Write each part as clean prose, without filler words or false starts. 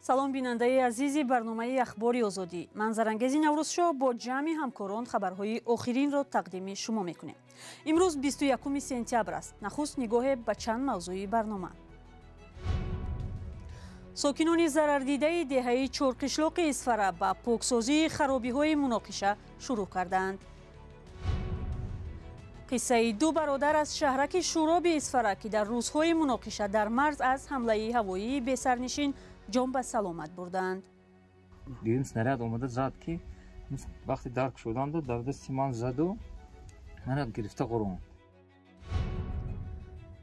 Салом бинандаи азизи барномаи Ахбори Озодӣ. Ман Зарангези Наврӯзшоҳ бо ҷамъи ҳамкорон хабарҳои охиринро тақдими шумо мекунем. Имрӯз 21 сентябр аст. Нахуст нигоҳе ба чанд мавзӯи барнома. Сокинони зарардидаи деҳаи Чорқишлоқи Исфара ба поксозии харобиҳои муноқиша шурӯъ кардаанд. Қиссаи ду бародар аз шаҳраки Шӯроби Исфара, ки дар рӯзҳои муноқиша дар марз аз ҳамлаи ҳавоии бесарнишин ҷон ба саломат бурдаанд. Дуюм снаряд омада зад, ки вақте дарк шуданд, дар дасти ман заду мана гирифта ғурон.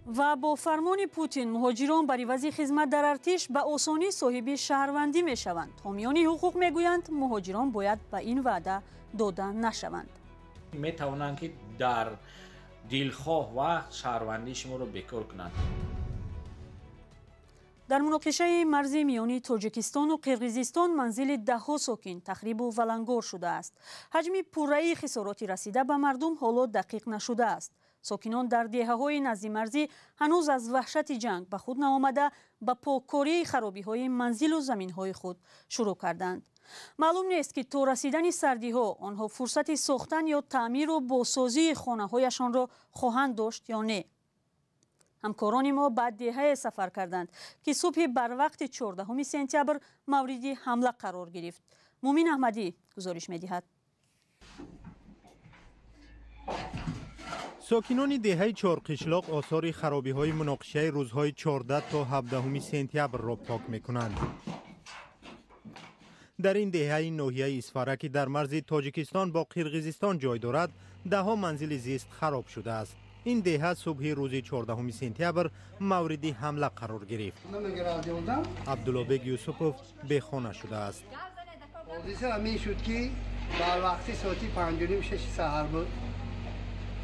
Ва бо фармони Путин муҳоҷирон бар ивази хизмат дар артиш ба осонӣ соҳиби шаҳрвандӣ мешаванд. Ҳомиёни ҳуқуқ мегӯянд, муҳоҷирон бояд ба ин ваъда дода нашаванд. Метавонанд, ки дар дилхоҳ вақт шаҳрвандии шуморо бекор кунанд. Дар муноқишаи марзи миёни Тоҷикистону Қирғизистон манзили даҳҳо сокин тахрибу валангор шудааст. Ҳаҷми пурраи хисороти расида ба мардум ҳоло дақиқ нашудааст. Сокинон дар деҳаҳои наздимарзӣ ҳанӯз аз ваҳшати ҷанг ба худ наомада, ба поккории харобиҳои манзилу заминҳои худ шурӯъ карданд. Маълум нест, ки то расидани сардиҳо онҳо фурсати сохтан ё таъмиру бозсозии хонаҳояшонро хоҳанд дошт ё не. Ҳамкорони мо ба деҳае сафар карданд, ки субҳи барвақти 14 сентябр мавриди ҳамла қарор гирифт. Мумин Аҳмадӣ гузориш медиҳад. Сокинони деҳаи Чорқишлоқ осори харобиҳои муноқишаи рӯзҳои 14 то 17 сентябрро пок мекунанд. Дар ин деҳаи ноҳияи Исфара, ки дар марзи Тоҷикистон бо Қирғизистон ҷой дорад, даҳҳо манзили зист хароб шудааст. Ин деҳа субҳи рӯзи 14 сентябр мавриди ҳамла қарор гирифт. Абдуллобек Юсупов бехона шудааст. Ҳодиса ҳамин шуд, ки бар вақти соати 5:30-6 саҳар буд.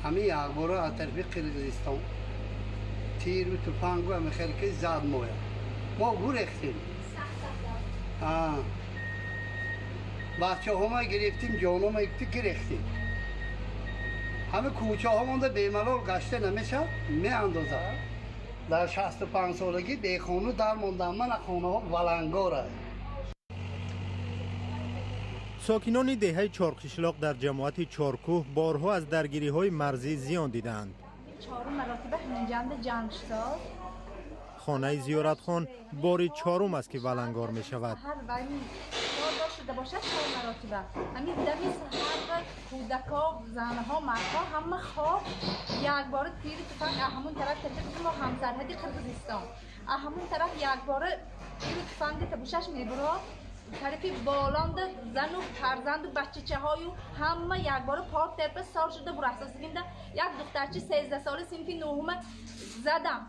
Ҳамин якбора аз тарафи Қирғизистон тиру туфангу ҳамин хел ки зад моя. Мо гурехтем. Бачаҳома гирифтим, ҷонома гирехтем. Ҳама кӯчаҳо монда бемалол гашта намешавад, меандозад. Дар 65 солагӣ бехону дар мондам, мана хонаҳо валангора. Сокинони деҳаи Чорқишлоқ дар ҷамоати Чоркӯҳ борҳо аз даргириҳои марзӣ зиён дидаанд. Хонаи Зиёратхон бори чорум аст, ки валангор мешавад. Бошад чор маротиба. Ҳамин дами саҳар кӯдакҳо, занҳо, мардҳо ҳама хоб, якбора тири туфанг аз ҳамон тараф таҷиқ, мо ҳамсарҳади Қирғизистон, аз ҳамон тараф якбора тири туфанги табушаш мебурод. Тарафи болонда зану фарзанду бачачаҳою ҳама якбора пор тепа сор шуда бурафтосигинда як духтарчи 13 сола синфи нӯҳума задам,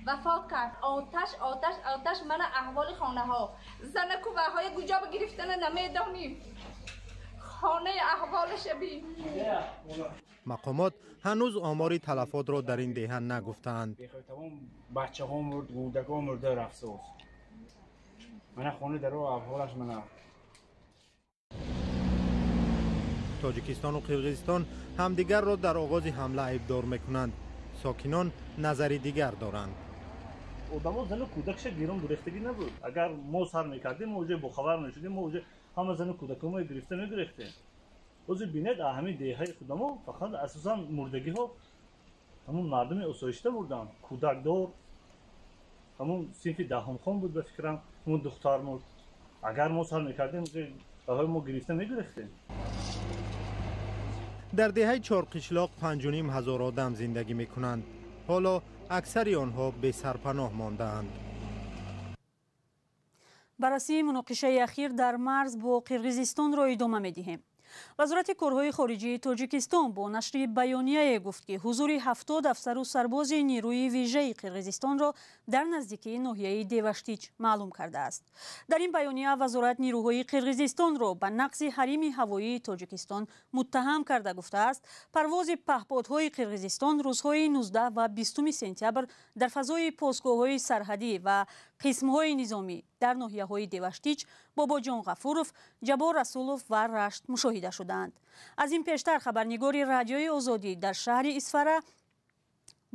вафот кард. Оташ, оташ, оташ, мана аҳволи хонаҳо. Занаку ваҳоя гуҷо гирифтана намедоним. Хонаи аҳволаша бин. Мақомот ҳанӯз омори талафотро дар ин деҳа нагуфтаанд. Бачаҳо мурд, кӯдакҳо мурда рафсоз. Мана хона даро аҳволаш мана. Тоҷикистону Қирғизистон ҳамдигарро дар оғози ҳамла айбдор мекунанд. Сокинон назари дигар доранд. Одамо зану кӯдакша гирон гурехтагӣ набуд. Агар мо сар мекардем, мо уже бохабар мешудем, мо уже ҳама зану кӯдакҳомо гирифта мегурехтем. Ҳозир бинед, ҳамин деҳаи худамо фақат асосан мурдагиҳо ҳамун мардуми осоишта мурданд. Кӯдакдор, ҳамун синфи даҳумхон буд ба фикрам, ҳамун духтар мурд. Агар мо сар мекардем, уже баҳои мо гирифта мегурехтем. Дар деҳаи Чорқишлоқ 5,5 ҳазор одам зиндагӣ мекунанд. Ҳоло аксари онҳо бесарпаноҳ мондаанд. Баррасии муноқишаи ахир дар марз бо Қирғизистонро идома медиҳем. Вазорати корҳои хориҷии Тоҷикистон бо нашри баёнияе гуфт, ки ҳузури 70 афсару сарбози нерӯи вижаи Қирғизистонро дар наздикии ноҳияи Деваштич маълум кардааст. Дар ин баёния вазорат нерӯҳои Қирғизистонро ба нақзи ҳарими ҳавоии Тоҷикистон муттаҳам карда гуфтааст, парвози паҳподҳои Қирғизистон рӯзҳои 19 ва 20 сентябр дар фазои постгоҳҳои сарҳадӣ ва қисмҳои низомӣ дар ноҳияҳои Деваштич, Бобоҷон Ғафуров, Ҷаббор Расулов ва Рашт мушоҳида шудаанд. Аз ин пештар хабарнигори Радиои Озодӣ дар шаҳри Исфара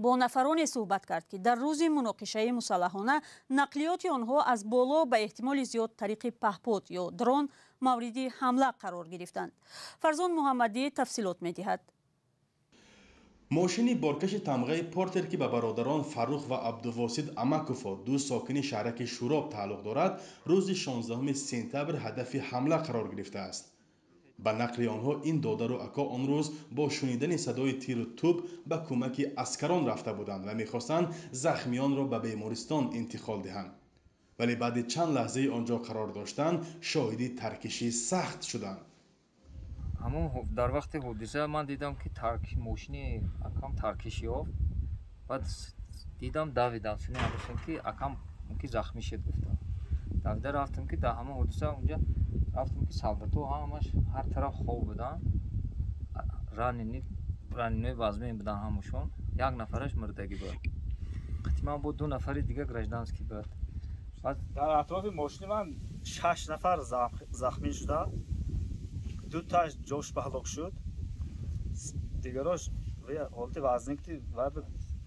Бо нафароне суҳбат кард, ки дар рӯзи муноқишаи мусаллаҳона нақлиёти онҳо аз боло ба эҳтимоли зиёд тариқи паҳпод ё дрон мавриди ҳамла қарор гирифтанд. Фарзон Муҳаммадӣ тафсилот медиҳад. Мошини боркаши тамғаи Портер, ки ба бародарон Фаррух ва Абдувосид Амаково, ду сокини шаҳраки Шӯроб тааллуқ дорад, рӯзи 16 сентябр ҳадафи ҳамла қарор гирифтааст. Ба нақли онҳо, ин додару ако он рӯз бо шунидани садои тиру тӯб ба кӯмаки аскарон рафта буданд ва мехостанд захмиёнро ба бемористон интиқол диҳанд. Вале баъди чанд лаҳзаи он ҷо қарор доштан, шоҳиди таркиши сахт шуданд. Ҳамон дар вақти ҳодиса ман дидам, ки мошини акам таркиш ёфт. Баъд дидам, давидам сини ҳамашон, ки акам мумкин захмӣ шуд гуфтам. Давида рафтам, ки дар ҳамон ҳодиса унҷа рафтам, ки солдатҳо ҳамаш ҳар тараф хоб буданд, раненый ҳои вазмин буданд ҳамашон. Як нафараш мурдагӣ буд. Қатъи бо ду нафари дига гражданский буд. Дар атрофи мошини ман шаш нафар захмӣ шуданд. Дуташ ҷош ба ҳалок шуд, дигарош ҳолати вазнин ки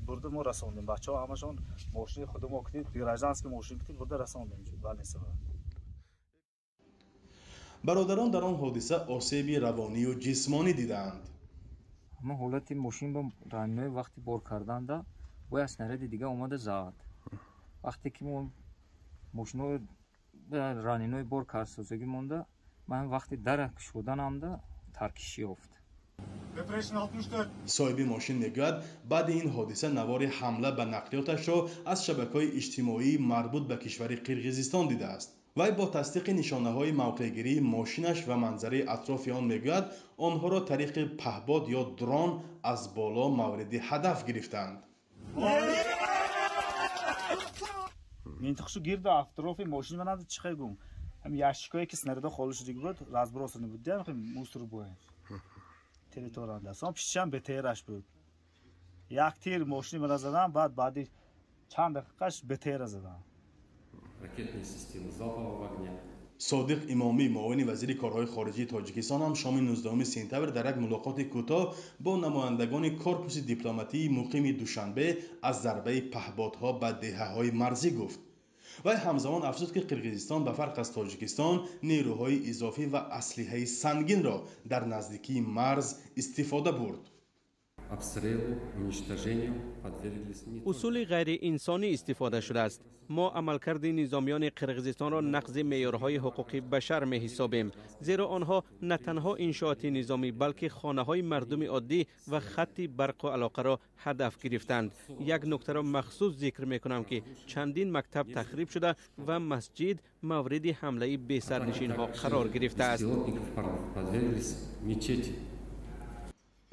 бурда мо расондем. Бачаҳо ҳамашон мошини худамо кити, гражданский мошин кити бурда расондем больница. Бародарон дар он ҳодиса осеби равонию ҷисмонӣ дидаанд. Ҳамон ҳолати мошин ба раненый ҳои вақти бор карданда бояд снаряди дига омада зад. Вақте ки мо мошино раненый ҳои бор карсозагӣ монда, ман вақти дара кушоданамда таркиш ёфт. Соҳиби мошин мегӯяд, баъди ин ҳодиса навори ҳамла ба нақлиёташро аз шабакаҳои иҷтимоии марбут ба кишвари Қирғизистон дидааст. Вай бо тасдиқи нишонаҳои мавқеъгирии мошинаш ва манзараи атрофи он мегӯяд, онҳоро тариқи паҳбод ё дрон аз боло мавриди ҳадаф гирифтаанд. Минтиқшу гирду атрофи мошини манад чихе гум, ҳам ящик ое ки снарядо холӣ шудагӣ буд, разбросанный буд, диам мусор буд территорияда. Сон пишчам БТРаш буд. Як тир мошини мана задан, баъд баъди чанд дақиқаш БТРа задан. Ракетные системы залпового огня. Содиқ Имомӣ, муовини вазири корҳои хориҷии Тоҷикистон, ҳам шоми 19 сентябр дар як мулоқоти кӯтоҳ бо намояндагони корпуси дипломатии муқими Душанбе аз зарбаи паҳбодҳо ба деҳаҳои марзӣ гуфт. Вай ҳамзамон афзуд, ки Қирғизистон ба фарқ аз Тоҷикистон нерӯҳои изофӣ ва аслиҳаи сангинро дар наздикии марз истифода бурд. Усули ғайриинсонӣ истифода шудааст. Мо амалкарди низомиёни қирғизистонро нақзи меъёрҳои ҳуқуқи башар меҳисобем, зеро онҳо на танҳо иншооти низомӣ, балки хонаҳои мардуми оддӣ ва хатти барқу алоқаро ҳадаф гирифтанд. Як нуктаро махсус зикр мекунам, ки чандин мактаб тахриб шуда ва масҷид мавриди ҳамлаи бесарнишинҳо қарор гирифтааст.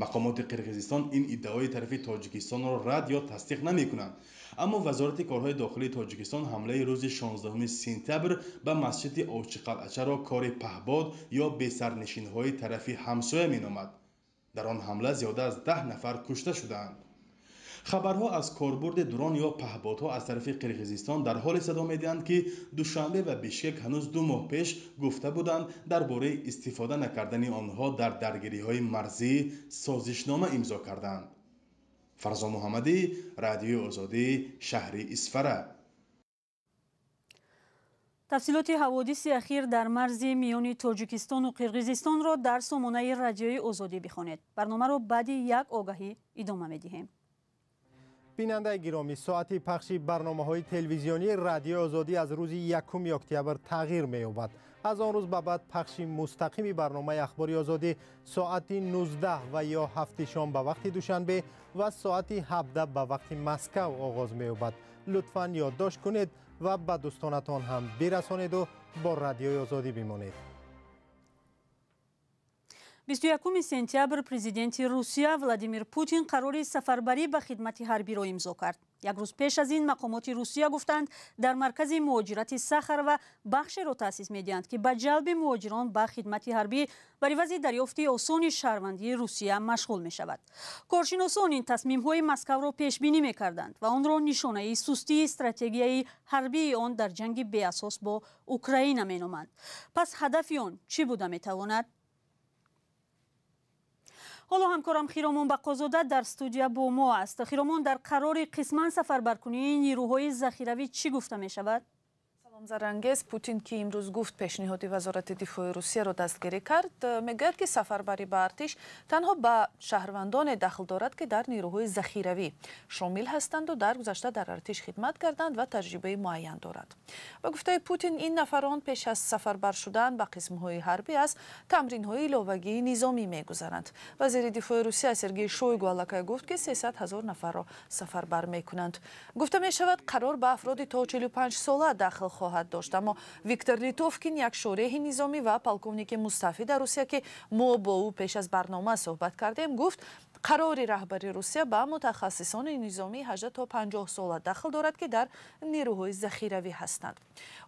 Мақомоти Қирғизистон ин иддаои тарафи Тоҷикистонро рад ё тасдиқ намекунанд, аммо Вазорати корҳои дохилии Тоҷикистон ҳамлаи рӯзи 16 сентябр ба масҷиди Овчиқалъачаро кори паҳбод ё бесарнишинҳои тарафи ҳамсоя меномад. Дар он ҳамла зиёда аз 10 нафар кушта шудаанд. Хабарҳо аз корбурди дрон ё паҳбодҳо аз тарафи Қирғизистон дар ҳоле садо медиҳанд, ки Душанбе ва Бишкек ҳанӯз 2 моҳ пеш гуфта буданд, дар бораи истифода накардани онҳо дар даргириҳои марзӣ созишнома имзо карданд. Фарзон Муҳаммадӣ, Радиои Озодӣ, шаҳри Исфара. Тафсилоти ҳаводиси ахир дар марзи миёни Тоҷикистону Қирғизистонро дар сомонаи Радиои Озодӣ бихонед. Барномаро баъди як огаҳӣ идома медиҳем. Бинандаи гиромӣ, соати пахши барномаҳои телевизионии Радиои Озодӣ аз рӯзи 1 октябр тағйир меёбад. Аз он рӯз ба баъд пахши мустақими барномаи Ахбори Озодӣ соати 19 ва ё 7 шом ба вақти Душанбе ва соати 17 ба вақти Москав оғоз меёбад. Лутфан ёддошт кунед ва ба дӯстонатон ҳам бирасонеду бо Радиои Озодӣ бимонед. 21 сентябр президенти Русия Владимир Путин қарори сафарбарӣ ба хидмати ҳарбиро имзо кард. Як рӯз пеш аз ин мақомоти Русия гуфтанд, дар маркази муҳоҷирати Сахарова бахшеро таъсис медиҳанд, ки ба ҷалби муҳоҷирон ба хидмати ҳарбӣ бар ивази дарёфти осони шаҳрвандии Русия машғул мешавад. Коршиносон ин тасмимҳои Москавро пешбинӣ мекарданд ва онро нишонаи сустии стратегияи ҳарбии он дар ҷанги беасос бо Украина меноманд. Пас ҳадафи он чӣ буда метавонад? Ҳоло ҳамкорам Хиромон Бақозода дар студия бо мо аст. Хиромон, дар қарори қисман сафарбаркунии нирӯҳои захиравӣ чӣ гуфта мешавад? Зарангез, Путин, ки имрӯз гуфт пешниҳоди Вазорати дифои Русияро дастгирӣ кард, мегӯяд, ки сафарбарӣ ба артиш танҳо ба шаҳрвандоне дахл дорад, ки дар нирӯҳои захиравӣ шомил ҳастанду дар гузашта дар артиш хидмат карданд ва таҷрибаи муайян доранд. Ба гуфтаи Путин, ин нафарон пеш аз сафарбар шудан ба қисмҳои ҳарбӣ аз тамринҳои иловагии низомӣ мегузаранд. Вазири дифои Русия Сергей Шойгу аллакай гуфт, ки 300 ҳазор нафарро сафарбар мекунанд. Гуфта мешавад, қарор ба афроди то 45 сола дахл хоҳад дошт. Аммо Виктор Литовкин, як шореҳи низомӣ ва полковники мустафӣ дар Русия, ки мо бо ӯ пеш аз барнома суҳбат кардем, гуфт қарори раҳбари Русия ба мутахассисони низомии 18 то 50 сола дахл дорад, ки дар нирӯҳои захиравӣ ҳастанд.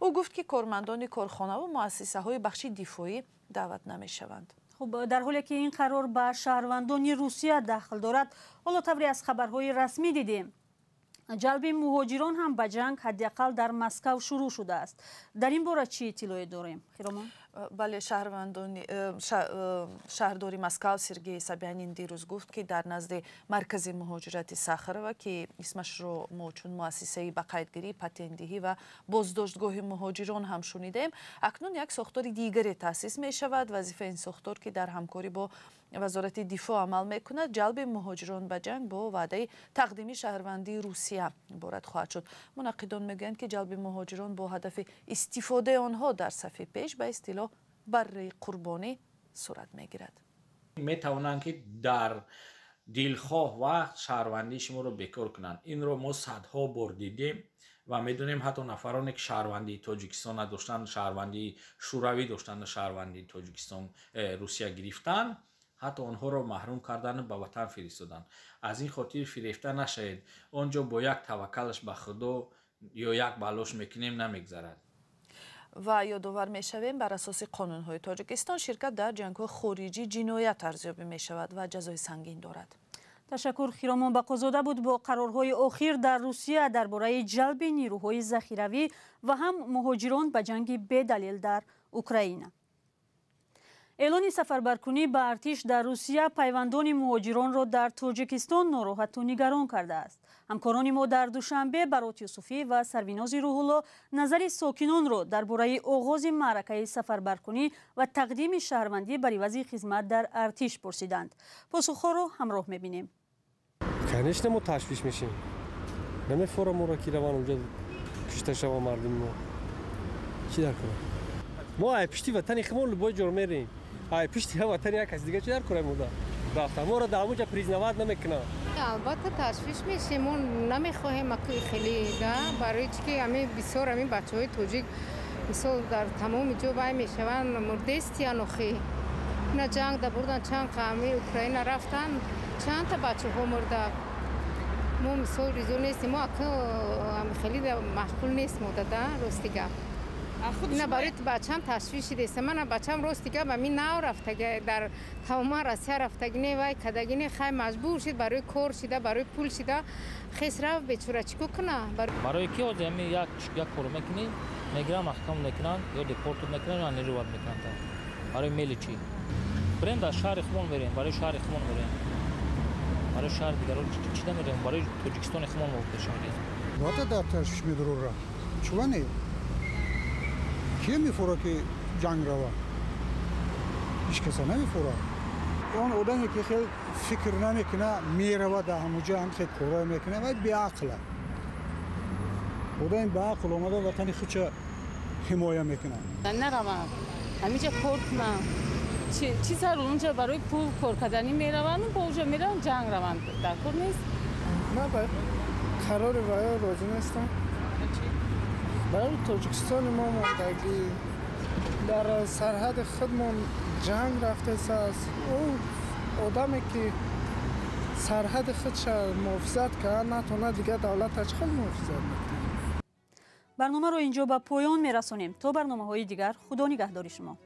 Ӯ гуфт, ки кормандони корхонаву муассисаҳои бахши дифоӣ даъват намешаванд. Хуб, дар ҳоле ки ин қарор ба шаҳрвандони Русия дахл дорад, ҳоло тавре аз хабарҳои расмӣ дидем, ҷалби муҳоҷирон ҳам ба ҷанг ҳадди ақал дар Москав шурӯъ шудааст. Дар ин бора чӣ иттилоъе дорем, Хиромон? Бале, шаҳрдори Москав Сергей Собянин дирӯз гуфт, ки дар назди маркази муҳоҷирати Сахарова, ки исмашро мо чун муассисаи ба қайдгирӣ, патентдиҳӣ ва боздоштгоҳи муҳоҷирон ҳам шунидаем, акнун як сохтори дигаре таъсис мешавад. Вазифаи ин сохтор, ки дар ҳамкорӣ бо Вазорати дифоъ амал мекунад, ҷалби муҳоҷирон ба ҷанг бо ваъдаи тақдими шаҳрвандии Русия иборат хоҳад шуд. Мунаққидон мегӯянд, ки ҷалби муҳоҷирон бо ҳадафи истифодаи онҳо дар сафи пеш, ба истилоҳ барраи қурбонӣ, сурат мегирад. Метавонанд, ки дар дилхоҳ вақт шаҳрвандии шуморо бекор кунанд. Инро мо садҳо бор дидем ва медонем, ҳатто нафароне, ки шаҳрвандии Тоҷикистон надоштанд, шаҳрвандии Шӯравӣ доштанд, шаҳрвандии Тоҷикистон Русия гирифтанд, ҳатто онҳоро маҳрум кардану ба ватан фиристоданд. Аз ин хотир фирефта нашавед. Он ҷо бо як таваккалаш ба Худо ё як балош мекунем намегзарад. Ва ёдовар мешавем, бар асоси қонунҳои Тоҷикистон ширкат дар ҷангҳои хориҷӣ ҷиноят арзёбӣ мешавад ва ҷазои сангин дорад. Ташаккур. Хиромон Бақозода буд бо қарорҳои охир дар Русия дар бораи ҷалби нирӯҳои захиравӣ ва ҳам муҳоҷирон ба ҷанги бедалел дар Украина. Эълони сафарбаркунӣ ба артиш дар Русия пайвандони муҳоҷиронро дар Тоҷикистон нороҳату нигарон кардааст. Ҳамкорони мо дар Душанбе Барот Юсуфӣ ва Сарвинози Рӯҳулло назари сокинонро дар бораи оғози маъракаи сафарбаркунӣ ва тақдими шаҳрвандӣ бар ивази хизмат дар артиш пурсиданд. Посухҳоро ҳамроҳ мебинем. Конечно, мо ташвиш мешем. Намефора моро ки раван унҷо кушта шава мардуми мо. Чӣ дар кунам? Мо ай пишти ватани худмон любой ҷор мерем. Ай пишти ватани як каси дига чӣ дар кунем? Уда рафта моро дар ҳамонҷа признавать намекунанд. Албатта ташвиш мешем. Мо намехоҳем хеле да, барои чӣ ки ҳамин бисёр ҳамин бачаҳои тоҷик мисол дар тамоми ҷо вай мешаванд, мурдестиян. Охи ина ҷанг да бурдан, чанд ҳами Украина рафтан, чандта бачаҳо мурда. Мо мисол ризо нестем, мо ака хеле маъқул нест мо дада, рости гап. Ина барои бачам ташвиш шидеста. Мана бачам, рости гап, ами нав рафтаги, дар тамоман Россия рафтаги не, вай кадаги не, хай маҷбур шид, барои кор шида, барои пул шида хес рафт, бечора чӣ ко куна? Барои ки ҳозир ами як кор мекунӣ, мегиранд, маҳкам мекунанд, ё депортут мекунанд, ё аннировать мекунанд. Барои мели чӣ? Бирем дар шаҳри худмон мерем, барои шаҳри худмон мерем. Барои шаҳри дигарон чӣ намерем, барои Тоҷикистони худмон мо пеш мерем. Албатта дар ташвиш медурора. Чува не? Кие мефура, ки ҷанг рава? Ҳеҷ каса намефура. Он одаме, ки хел фикр намекуна, мерава дар ҳамуҷа ҳам хел кора мекуна, вай беақла. Одами беақл омада ватани худша ҳимоя мекунад. Наравам, ҳамиҷа кор кунам. Чӣ зарур унҷа барои пул кор карданӣ мераванд, бо уҷа мераванд, ҷанг раванд, дар кор нест. Ман ба қарори ваё розӣ нестам. Барои Тоҷикистони мо мондагӣ, дар сарҳади худмон ҷанг рафтааст. Ӯ одаме, ки сарҳади худша муҳофизат кард натавонад, дигар давлата чӣ хел муҳофизат мекунад? Барномаро инҷо ба поён мерасонем. То барномаҳои дигар, Худо нигаҳдори шумо.